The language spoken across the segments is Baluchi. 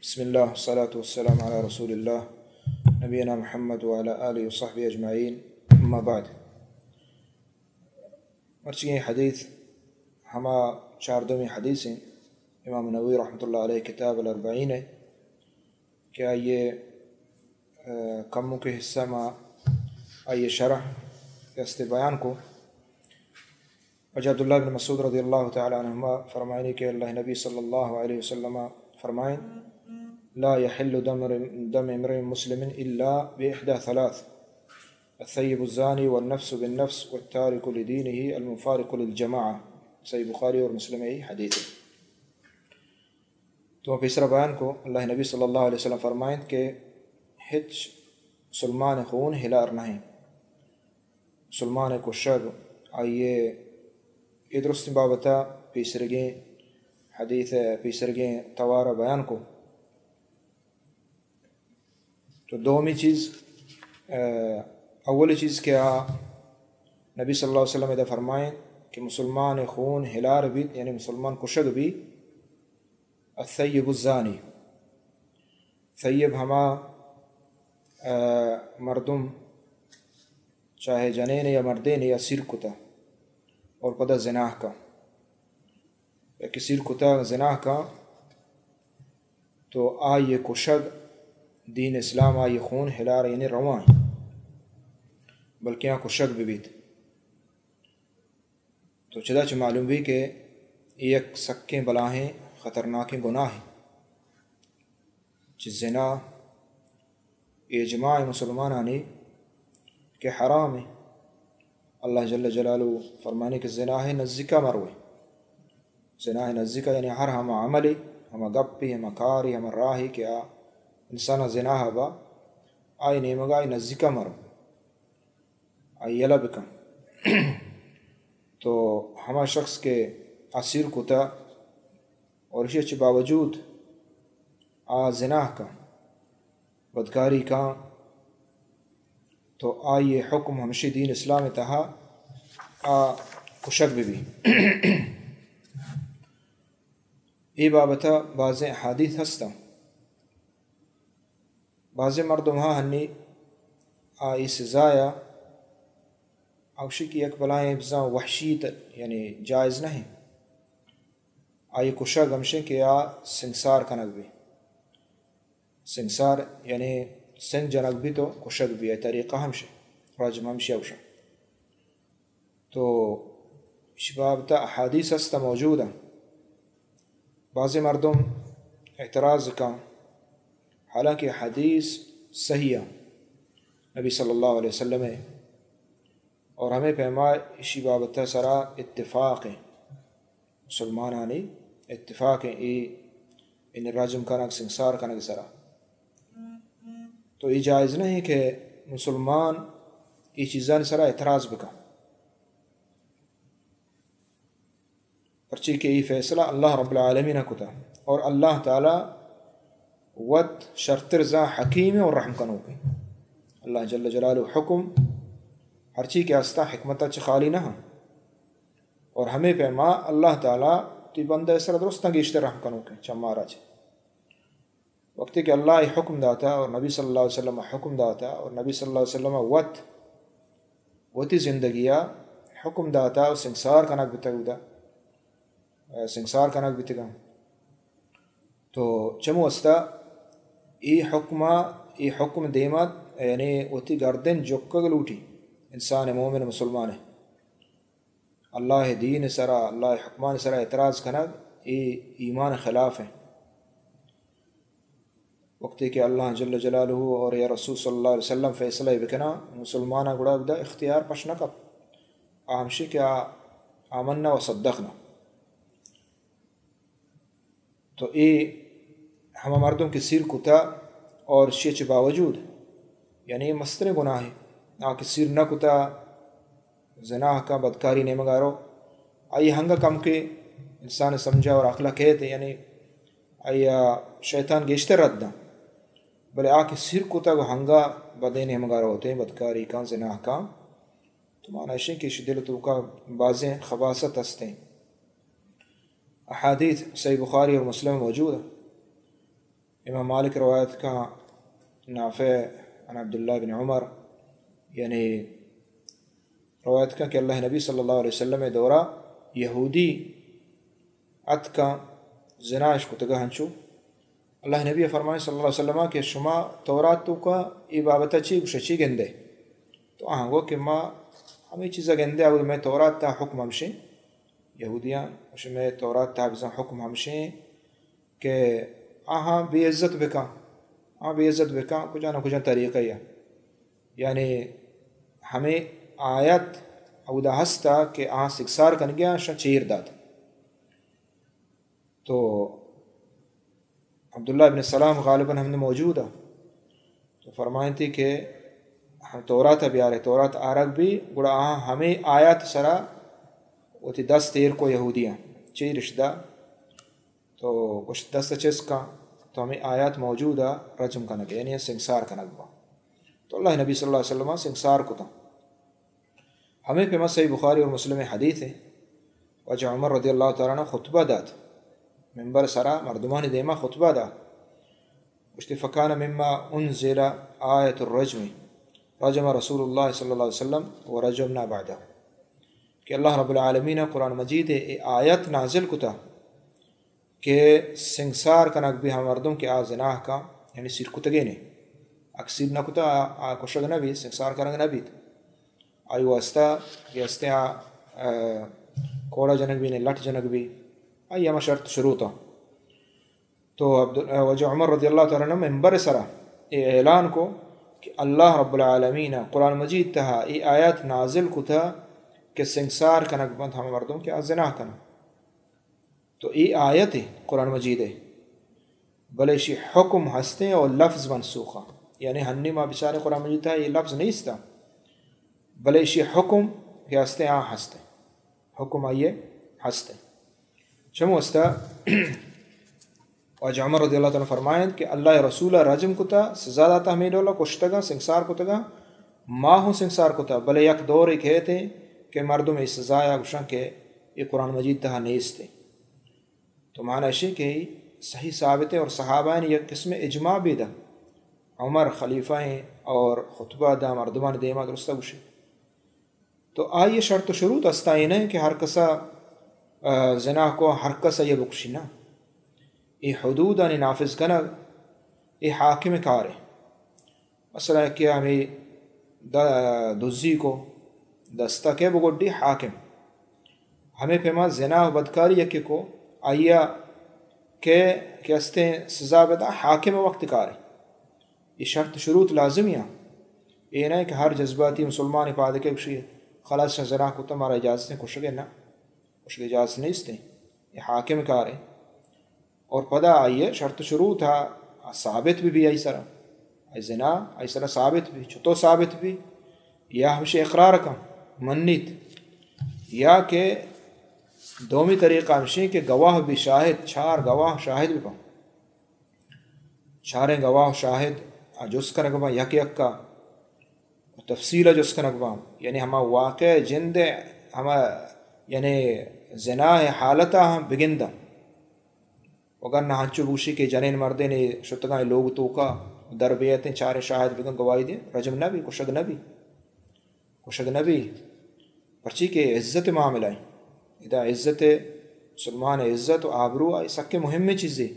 بسم اللہ، والصلاة والسلام علی رسول اللہ، نبینا محمد وعلی آلہ وصحبہ اجمعین، اما بعد۔ مرچی اے حدیث ہما چاردہمی حدیث ایں، امام نووی رحمۃ اللہ علیہ کتاب الاربعین ءَ کہ آئی ءِ، آ، کموکیں حصہ ما آئی ءِ شرح کہ است بیان کو۔ واجہ عبداللہ بن مسعود رضی اللہ تعالی عنہما فرمائنی کہ اللہ نبی صلی اللہ علیہ وسلم فرمائیں، لا يحل دم، دم امرئ مسلم الا باحدى ثلاث، الثيب الزاني والنفس بالنفس والتارك لدينه المفارق للجماعة۔ صحیح بخاری اور مسلم ءِ حدیث۔ تو پیسرا بیان کو، اللہ نبی صلی اللہ علیہ وسلم فرمائیں کہ ہچ مسلمان خون ہلار نہ ایں۔ مسلمان کشگ، آئی ءِ اے درستیں بابت ءَ پیسرگیں حدیث ءِ پیسرگیں توار ءَ بیان کو۔ تو دومی چیز، آ، اولی چیز کہ آ نبی صلی اللہ علیہ وسلم ادا فرمائیں کہ مسلمان خون ہلار بیت، یعنی مسلمان کشگ بی، الثیب الزانی، ثیب ہما، آ، مردم چاہے جنین یا مردین یا سیر کتا اور پدا زناہ کا، یا کہ سیر کتا زناہ کا، تو آئی کشگ دین اسلام آئی خون ہلار یعنی رواں، بلکہ آ کشگ ببیت۔ تو چدا چہ معلوم بی کہ اے یک سکیں بلاہیں خطرناکیں گناہے۔ چہ زنا اجماع مسلمانانی کہ حرامے۔ اللہ جل جلالہ فرمانی کہ زنا ءِ نزیکا مروے۔ زنا ءِ نزیکا یعنی ہر ہما عملے، ہما گپے، ہما کارے، ہما راہے کہ آ انسان زنا با، آئی نیمگا آئی نزیکا مرو۔ آئی یلہ بکن۔ تو ہما شخص کہ آ سیر کتا اور ایشی چہ باوجود آ زنا کن، بدکاری کن، تو آئی حکم ہمشی دین اسلام تہا آ کشگ ببی۔ اے بابت ءَ بازیں احادیث ہستاں۔ بازیں مردم ہاں ہنی آ اے سزایا اوشی کہ یک بلائیں بزاں وحشی ت-، یعنی جائز نہ ایں۔ آئی کشگ ہمشیں کہ آ سنگسار کنگ بی۔ سنگسار یعنی سنگ جنگ بی تو کشگ بی، آئی طریقہ ہمشیں، رجم ہمشی اوشا۔ تو ایشی بابت ءَ احادیث ہست موجود ایں۔ بعضی مردم اعتراض کن، حالانکہ حدیث صحیح ایں نبی صلی اللہ علیہ وسلم ءِ، اور ہمے پیما ایشی بابت ءَ سرا اتفاق ایں، مسلمانانی اتفاق ایں اے، یعنی رجم کنگ، سنگسار کنگ سرا۔ تو اے جائز نہ ایں کہ مسلمان اے چیزانی سرا اعتراض بکن، پرچی کہ اے فیصلہ اللہ رب العالمین ءَ کتا، اور اللہ تعالی وت شرتر زاں حکیم اور رحم کنوکیں۔ اللہ جل جلالہ حکم ہرچی کہ ہستا حکمت چہ خالی نہ ایں، اور ہمے پیما اللہ تعالی تی بندہ سرا درستاں گیشتر رحم کنوکیں چہ مارا چہ۔ وقتی کہ اللہ ءَ حکم داتا اور نبی صلی اللہ علیہ وسلم ءَ حکم داتا اور نبی صلی اللہ علیہ وسلم ءَ وت وتی زندگی ءَ حکم داتا اور سنگسار کنگ بتگ بوتا، سنگسار کنگ بتگاں۔ تو چمو استا اے حکم ءَ، اے حکم دیما، یعنی وتی گردن جکگ لوٹی انسان مومن مسلمان ءَ۔ اللہ ءِ دین ءِ سرا، اللہ ءِ حکمان ءِ سرا اعتراض کنگ، اے ایمان ءِ خلاف ایں۔ وقتی کہ اللہ جل جلالہ اور یا رسول صلی اللہ علیہ وسلم فیصلہ بکنا، مسلمان گڑا بدا اختیار پش نہ کپ۔ آ ہمشی کہ آ آمنا و صدقنا۔ تو اے ہما مردم کہ سیر کتا اور شی چہ باوجود، یعنی اے مستریں گناہے، آ کہ سیر نہ کتا، زنا کا بدکاری نیمگا رو، آئی ہنگا کم کے انسان سمجھا اور عقلہ کہتے، یعنی آئی شیطان گیشتر رد داں، بلے آ کہ سیر کتا گو ہنگا بدے نیمگا روتے، بدکاری کا، زنا کا، تو معنی اشیں کہ اشی دل توکا بازیں خباثت ہستیں۔ احادیث صحیح بخاری اور مسلم موجود ایں۔ امام مالک روایت کن، نافع عن عبداللہ بن عمر، یعنی روایت کن کہ اللہ نبی صلی اللہ علیہ وسلم دورا یہودی اتکاں، زنا اش کتگا ہنچو۔ اللہ نبی فرمائے صلی اللہ علیہ وسلم کہ شما تورات توکا اے بابت چی گوشے، چی گندے؟ تو آہاں گو کہ ما ہمیں چیزا گندے، اور میں تورات تا حکم ہمشیں، یہودیاں گوشے میں تورات تا بزاں حکم ہمشیں کہ آہاں بے عزت بکاں، آہاں بے عزت بکاں کجا نہ کجا طریقہ یا، یعنی ہمیں آیت اودا ہستا کہ آہاں سگسار کنگیا، شاں چیر دات۔ تو عبداللہ ابن سلام غالباً ہم موجود ہے، تو فرمائنتی کہ ہم تورات بیارے، تورات آرگ بھی، گڑا آہاں ہمیں آیات سرا وتی دست تیر کو یہودیاں، چیرش دا، تو گوشت دست چست کن، تو ہمیں آیات موجود ہے، رجم کنگ، یعنی سنگسار کنگ با۔ تو اللہ نبی صلی اللہ علیہ وسلم سنگسار کتا۔ ہمیں پیما صحیح بخاری اور مسلم حدیث ہے، واجہ عمر رضی اللہ تعالیٰ عنہ خطبہ دات، ممبر سرا مردمان دیما خطبہ دا، گوشتی فکان مما انزل آیت الرجم، رجم رسول اللہ صلی اللہ علیہ وسلم و رجمنا بعدہ، کہ اللہ رب العالمین قرآن مجید اے آیت نازل کتا کہ سنگسار کنگ بی ہم مردم کہ آ زنا کا، یعنی سیر کتگینے، اک سیر نہ کتا، آ، آ کشگ نہ بیت، سنگسار کنگ نہ بیت۔ آئی واسطہ کہ ہستے آ، آ، کوڑا جنگ بی نے لٹ جنگ بی، آئی ہما شرط شروط۔ تو عبد-، واجہ عمر رضی اللہ تعالیٰ عنہ ممبر سرا اے اعلان کو کہ اللہ رب العالمین قرآن مجید تہا اے آیات نازل کتا کہ سنگسار کنگ بنت ہم مردم کہ آ زنا کن۔ تو اے آیت ہے قرآن مجید ہے، بلے اشی حکم ہستے اور لفظ منسوخ ہے۔ یعنی ہنی ما بچارے قرآن مجید تہا اے لفظ نیستا، بلے اشی حکم کہ ہستے آ ہستے، حکم آئیے ہستے۔ چمو استا واجہ عمر رضی اللہ تعالیٰ عنہ فرمائند کہ اللہ رسول رجم کتا، سزا داتا ہمیں ڈولا، کشتگا، سنگسار کتگا، ما ہوں سنگسار کتا، بلے یک دور ایک ہے تے کہ مردم اے سزایا گوشن کہ اے قرآن مجید تہا نیست ہے۔ تو معنی اشی کہ صحیح ثابت ہے اور صحابہ نے یک قسم اجماع بھی دا، عمر خلیفہ ہیں اور خطبہ دا مردمان دیما درستہ گوشے۔ تو آئی شرط و شروط استا اے نہ کہ ہر کسا، آ، زنا کو ہر کسا یہ بکشی نہ۔ اے حدودانی نافذ کنگ، اے حاکم کارے۔ مثلاً کہ ہمیں د-، دزی کو دستا کے بگڈی حاکم۔ ہمیں پیما زنا و بدکاری یکی کو آئیا کہ، کہ استیں سزا بدا حاکم وقت کارے۔ اے شرط شروط لازمی ہیں۔ اے نہ کہ ہر جذباتی مسلمان پاد کے گوشی خلاص شاں زنا کتا مارا اجازت ہے کشگے نہ۔ کشگے اجازت نیست ہے۔ اے حاکم کارے۔ اور پدا آئیے شرط شروط ہا ثابت بھی بھی آئی سرا۔ آئی زنا آئی سرا ثابت بھی۔ چطو ثابت بھی؟ یا ہمشی اقرار کن منیت۔ یا کہ دومی طریقہ ہمشی کہ گواہ بھی شاہد، چار گواہ شاہد بھی پا۔ چاریں گواہ و شاہد ء جست کنگ باں، یک یک ء تفصیل ء جست کنگ باں، یعنی ہما واقع جند ء ہما، یعنی زنا ء حالت ء ہم بگنداں۔ وگرنہ ہنچو بوشی کہ جنین مردین اے شتگاں اے لوگ توکا در بیتیں، چاریں شاہد بگن گواہی دیں، رجم نہ بی، کشگ نہ بی، کشگ نہ بی، پرچی کہ عزت معاملہ ایں۔ ادا عزت، مسلمان عزت و آبرو آئی سکیں مہمیں چیزے۔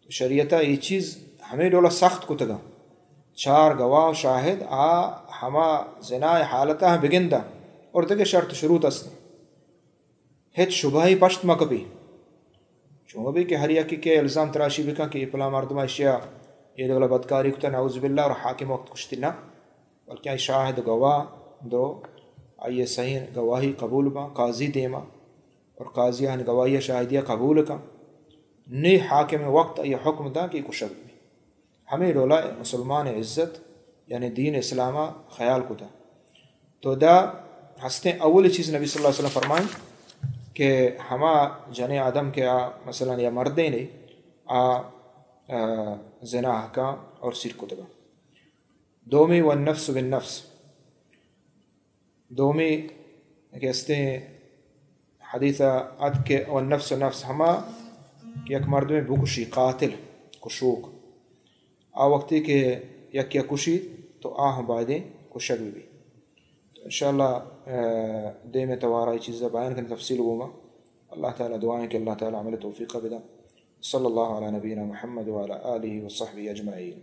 تو شریعت ء اے چیز ہمے ڈول ء سخت کتگ انت۔ چار گواہ و شاہد آ ہما زنا ء حالت ء بگند انت اور دگہ شرط شروط است انت۔ ہچ شبہے پشت مہ کپی۔ چون بی کہ ہر یکے کہ الزام تراشی بکن کہ اے پلاں مردم ء اشیا اے ڈول ء بدکاری کتہ، نعوذ باللہ، اور حاکم وقت کشتی نہ، بلکہ آئی شاہد گواہ درو آئی صحیح گواہی قبول باں قاضی دیما۔ اور قاضی آن گواہی ء شاہدی ء قبول کن، نی حاکم وقت آئی حکم داں کہ کشگ بی۔ ہمے ڈولا مسلمان عزت یعنی دین اسلام ء خیال کتا۔ تو دا ہستیں اولی چیز نبی صلی اللہ علیہ وسلم فرمائیں کہ ہما جنیں آدم کہ آ مثلاً یا مردین آ، آ، زنا کن اور سیر کتگا۔ دومی والنفس بالنفس۔ دومی کہ استیں حدیث ء ات کہ والنفس نفس ہما کہ یک مردمے بکشی، قاتل، کشوک، آ وقتے کہ یکے ءَ کشیت تو آ ہم بایدیں کشگ بہ بیت۔ تو انشاءاللہ، آ، دیم ءِ توار ءَ اے چیز ءَ بیان کنیں تفصیل گوما۔ اللہ تعالیٰ دعا ایں کہ اللہ تعالیٰ عمل توفیق بدنت۔ صلی اللہ علی نبینا محمد وعلی آلہ وصحبہ اجمعین۔